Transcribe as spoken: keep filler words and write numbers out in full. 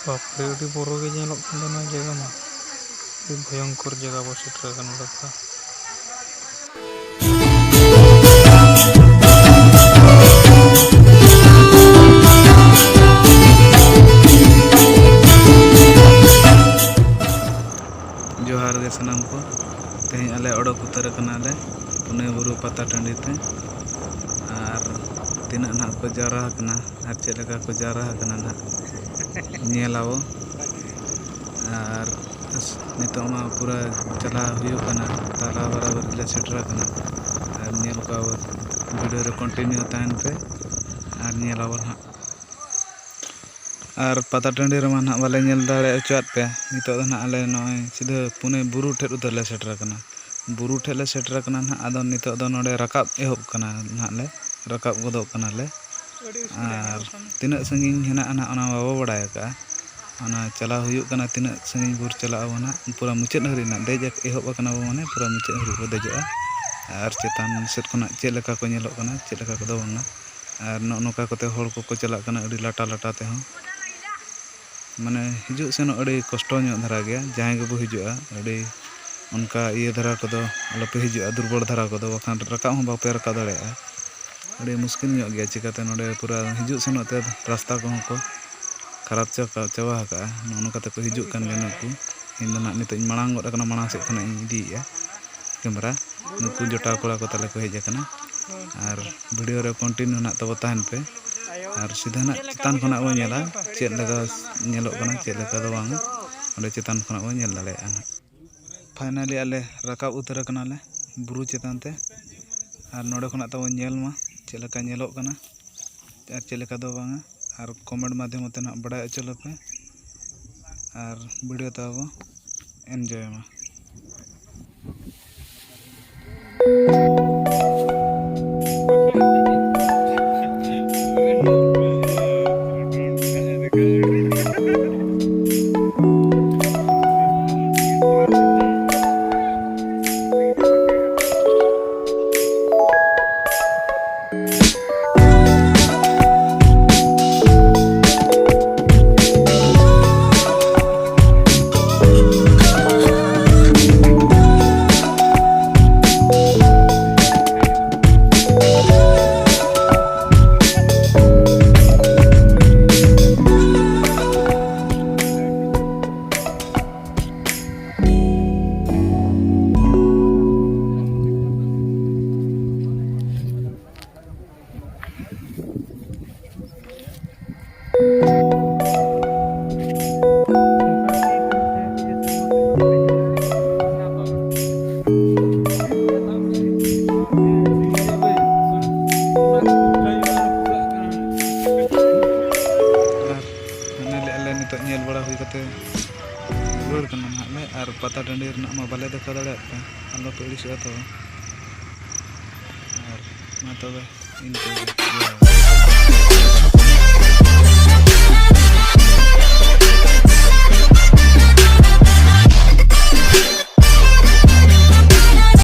ᱵᱟᱯᱨᱮ, ᱟᱹᱰᱤ ᱵᱚᱨᱚ ᱜᱮ ᱧᱮᱞᱚᱜ ᱠᱟᱱ ᱛᱟᱦᱮᱱᱟ ᱡᱟᱭᱜᱟ ᱢᱟ᱾ ᱟᱹᱰᱤ ᱵᱷᱚᱭᱚᱝᱠᱚᱨ ᱡᱟᱭᱜᱟ ᱵᱚ ᱥᱮᱴᱮᱨ ᱟᱠᱟᱱᱟ ᱜᱟᱯᱟ᱾ ᱡᱚᱦᱟᱨ ᱜᱮ ᱥᱟᱱᱟᱢ ᱠᱚ᱾ ᱛᱮᱦᱮᱧ ᱟᱞᱮ ᱚᱰᱚᱠ ᱩᱛᱟᱹᱨ ᱟᱠᱟᱱᱟᱞᱮ ᱯᱩᱱᱟᱹᱭ ᱵᱩᱨᱩ ᱯᱟᱛᱟ ᱴᱟᱺᱰᱤ ᱛᱮ᱾ ᱟᱨ ᱛᱤᱱᱟᱹᱜ ᱱᱟᱦᱟᱜ ᱠᱚ ᱡᱟᱣᱨᱟ ᱟᱠᱟᱱᱟ ᱟᱨ ᱪᱮᱫ ᱞᱮᱠᱟ ᱠᱚ ᱡᱟᱣᱨᱟ ᱟᱠᱟᱱᱟ ᱱᱟᱦᱟᱜ, ᱧᱮᱞ ᱟᱵᱚ᱾ ᱟᱨ ᱱᱤᱛᱚᱜ ᱢᱟ ᱯᱩᱨᱟᱹ ᱪᱟᱞᱟᱣ ᱦᱩᱭᱩᱜ ᱠᱟᱱᱟ, ᱛᱟᱞᱟ ᱵᱟᱨᱟᱵᱟᱨᱤ ᱞᱮ ᱥᱮᱴᱮᱨ ᱟᱠᱟᱱᱟ᱾ ᱟᱨ ᱧᱮᱞ ᱠᱚᱣᱟ ᱵᱚ, ᱵᱷᱤᱰᱤᱭᱳ ᱨᱮ ᱠᱚᱱᱴᱤᱱᱤᱭᱩ ᱛᱟᱦᱮᱱ ᱯᱮ ᱟᱨ ᱧᱮᱞ ᱟᱵᱚ ᱱᱟᱦᱟᱜ᱾ ᱟᱨ ᱯᱟᱛᱟ ᱴᱟᱺᱰᱤ ᱨᱮᱢᱟ ᱱᱟᱦᱟᱜ ᱵᱟᱞᱮ ᱧᱮᱞ ᱫᱟᱲᱮ ᱦᱚᱪᱚᱣᱟᱫ ᱯᱮᱭᱟ᱾ ᱱᱤᱛᱚᱜ ᱫᱚ ᱱᱟᱦᱟᱜ ᱟᱞᱮ ᱱᱚᱜᱼᱚᱭ ᱥᱤᱫᱷᱟᱹ ᱯᱩᱱᱮ ᱵᱩᱨᱩ ᱴᱷᱮᱡ ᱩᱛᱟᱹᱨ ᱞᱮ ᱥᱮᱴᱮᱨ ᱟᱠᱟᱱᱟ᱾ ᱵᱩᱨᱩ ᱴᱷᱮᱡ ᱞᱮ ᱥᱮᱴᱮᱨ ᱟᱠᱟᱱᱟ ᱱᱟᱦᱟᱜ᱾ ᱟᱫᱚ ᱱᱤᱛᱚᱜ ᱫᱚ ᱱᱚᱰᱮ ᱨᱟᱠᱟᱵ ᱮᱦᱚᱵ ᱠᱟᱱᱟ ᱱᱟᱦᱟᱜ ᱞᱮ, ᱨᱟᱠᱟᱵ ᱜᱚᱫᱚᱜ ᱠᱟᱱᱟᱞᱮ᱾ ᱟᱨ ᱛᱤᱱᱟᱹᱜ ᱥᱟᱺᱜᱤᱧ ᱦᱮᱱᱟᱜᱼᱟ ᱱᱟᱦᱟᱜ, ᱚᱱᱟ ᱵᱟᱵᱚ ᱵᱟᱲᱟᱭ ᱟᱠᱟᱫᱼᱟ᱾ ᱚᱱᱟ ᱪᱟᱞᱟᱣ ᱦᱩᱭᱩᱜ ᱠᱟᱱᱟ, ᱛᱤᱱᱟᱹᱜ ᱥᱟᱺᱜᱤᱧ ᱵᱷᱳᱨ ᱪᱟᱞᱟᱜ ᱟᱵᱚ ᱱᱟᱦᱟᱜ, ᱯᱩᱨᱟᱹ ᱢᱩᱪᱟᱹᱫ ᱦᱟᱹᱨᱤᱡ ᱱᱟᱦᱟᱜ ᱫᱮᱡ ᱮᱦᱚᱵ ᱟᱠᱟᱱᱟ ᱵᱚ, ᱢᱟᱱᱮ ᱯᱩᱨᱟᱹ ᱢᱩᱪᱟᱹᱫ ᱦᱟᱹᱨᱤᱡ ᱵᱚ ᱫᱮᱡᱚᱜᱼᱟ᱾ ᱟᱨ ᱪᱮᱛᱟᱱ ᱥᱮᱫ ᱠᱷᱚᱱᱟᱜ ᱪᱮᱫ ᱞᱮᱠᱟ ᱠᱚ ᱧᱮᱞᱚᱜ ᱠᱟᱱᱟ, ᱪᱮᱫ ᱞᱮᱠᱟ ᱠᱚᱫᱚ ᱵᱟᱝᱟ᱾ ᱟᱨ ᱱᱚᱜᱼᱚ ᱱᱚᱝᱠᱟ ᱠᱚᱛᱮ ᱦᱚᱲ ᱠᱚᱠᱚ ᱪᱟᱞᱟᱜ ᱠᱟᱱᱟ ᱟᱹᱰᱤ ᱞᱟᱴᱟ ᱞᱟᱴᱟ ᱛᱮᱦᱚᱸ᱾ ᱢᱟᱱᱮ ᱦᱤᱡᱩᱜ ᱥᱮᱱᱚᱜ ᱟᱹᱰᱤ ᱠᱚᱥᱴᱚ ᱧᱚᱜ ᱫᱷᱟᱨᱟ ᱜᱮᱭᱟ᱾ ᱡᱟᱦᱟᱸᱭ ᱜᱮᱵᱚ ᱦᱤᱡᱩᱜᱼᱟ, ᱟᱹᱰᱤ ᱚᱱᱠᱟ ᱤᱭᱟᱹ ᱫᱷᱟᱨᱟ ᱠᱚᱫᱚ ᱟᱞᱚᱯᱮ ᱦᱤᱡᱩᱜᱼᱟ, ᱫᱩᱨᱵᱚᱞ ᱫᱷᱟᱨᱟ ᱠᱚᱫᱚ, ᱵᱟᱠᱷᱟᱱ ᱨᱟᱠᱟᱵ ᱦᱚᱸ ᱵᱟᱯᱮ ᱨᱟᱠᱟᱵ ᱫᱟᱲᱮᱭᱟᱜᱼᱟ᱾ ᱟᱹᱰᱤ ᱢᱩᱥᱠᱤᱞ ᱧᱚᱜ ᱜᱮᱭᱟ, ᱪᱤᱠᱟᱹᱛᱮ ᱱᱚᱰᱮ ᱯᱩᱨᱟᱹ ᱦᱤᱡᱩᱜ ᱥᱮᱱᱚᱜ ᱛᱮ ᱨᱟᱥᱛᱟ ᱠᱚᱦᱚᱸ ᱠᱚ ᱠᱷᱟᱨᱟᱯ ᱪᱟᱵᱟ, ᱪᱟᱵᱟ ᱟᱠᱟᱫᱼᱟ᱾ ᱱᱚᱜᱼᱚ ᱱᱚᱝᱠᱟ ᱛᱮᱠᱚ ᱦᱤᱡᱩᱜ ᱠᱟᱱ ᱜᱮᱭᱟ ᱱᱩᱠᱩ᱾ ᱤᱧ ᱫᱚ ᱱᱟᱦᱟᱜ ᱱᱤᱛᱚᱜ ᱤᱧ ᱢᱟᱲᱟᱝ ᱜᱚᱫ ᱟᱠᱟᱱᱟ, ᱢᱟᱲᱟᱝ ᱥᱮᱫ ᱠᱷᱚᱱᱟᱜ ᱤᱧ ᱤᱫᱤᱭᱮᱫᱼᱟ ᱠᱮᱢᱮᱨᱟ᱾ ᱱᱩᱠᱩ ᱡᱚᱴᱟᱣ ᱠᱚᱲᱟ ᱠᱚ ᱛᱟᱞᱮ ᱠᱚ ᱦᱮᱡ ᱟᱠᱟᱱᱟ᱾ ᱟᱨ ᱵᱷᱤᱰᱤᱭᱳ ᱨᱮ ᱠᱚᱱᱴᱤᱱᱤᱭᱩ ᱱᱟᱦᱟᱜ ᱛᱟᱵᱚ ᱛᱟᱦᱮᱱ ᱯᱮ᱾ ᱟᱨ ᱥᱤᱫᱷᱟᱹ ᱱᱟᱦᱟᱜ ᱪᱮᱛᱟᱱ ᱠᱷᱚᱱᱟᱜ ᱵᱚᱱ ᱧᱮᱞᱟ ᱪᱮᱫ ᱞᱮᱠᱟ ᱧᱮᱞᱚᱜ ᱠᱟᱱᱟ, ᱪᱮᱫ ᱞᱮᱠᱟ ᱫᱚ ᱵᱟᱝᱟ᱾ ᱚᱸᱰᱮ ᱪᱮᱛᱟᱱ ᱠᱷᱚᱱᱟᱜ ᱵᱚᱱ ᱧᱮᱞ ᱫᱟᱲᱮᱭᱟᱜᱼᱟ ᱱᱟᱦᱟᱜ᱾ ᱯᱷᱟᱭᱱᱟᱞᱤ ᱟᱞᱮ ᱨᱟᱠᱟᱵ ᱩᱛᱟᱹᱨ ᱟᱠᱟᱱᱟᱞᱮ ᱵᱩᱨᱩ ᱪᱮᱛᱟᱱ ᱛᱮ᱾ ᱟᱨ ᱱᱚᱰᱮ ᱠᱷᱚᱱᱟᱜ ᱛᱟᱵᱚᱱ ᱧᱮᱞ ᱢᱟ ᱪᱮᱫ ᱞᱮᱠᱟ ᱧᱮᱞᱚᱜ ᱠᱟᱱᱟ ᱟᱨ ᱪᱮᱫ ᱞᱮᱠᱟ ᱫᱚ ᱵᱟᱝᱟ᱾ ᱟᱨ ᱠᱚᱢᱮᱱᱴ ᱢᱟᱫᱽᱫᱷᱚᱢ ᱛᱮ ᱱᱟᱦᱟᱜ ᱵᱟᱲᱟᱭ ᱦᱚᱪᱚ ᱞᱮᱯᱮ᱾ ᱟᱨ ᱵᱷᱤᱰᱤᱭᱳ ᱛᱟᱵᱚ ᱮᱱᱡᱚᱭ ᱢᱟ᱾ ᱨᱩᱣᱟᱹᱲ ᱠᱟᱱᱟ ᱱᱟᱦᱟᱜ ᱞᱮ, ᱟᱨ ᱯᱟᱛᱟ ᱴᱟᱺᱰᱤ ᱨᱮᱱᱟᱜ ᱢᱟ ᱵᱟᱞᱮ ᱫᱮᱠᱷᱟᱣ ᱫᱟᱲᱮᱭᱟᱜ ᱯᱮ, ᱟᱞᱚ ᱯᱮ ᱟᱹᱲᱤᱥᱚᱜᱼᱟ ᱛᱚ᱾ ᱟᱨ ᱢᱟ ᱛᱚᱵᱮ ᱤᱱᱠᱟᱹ ᱜᱮ᱾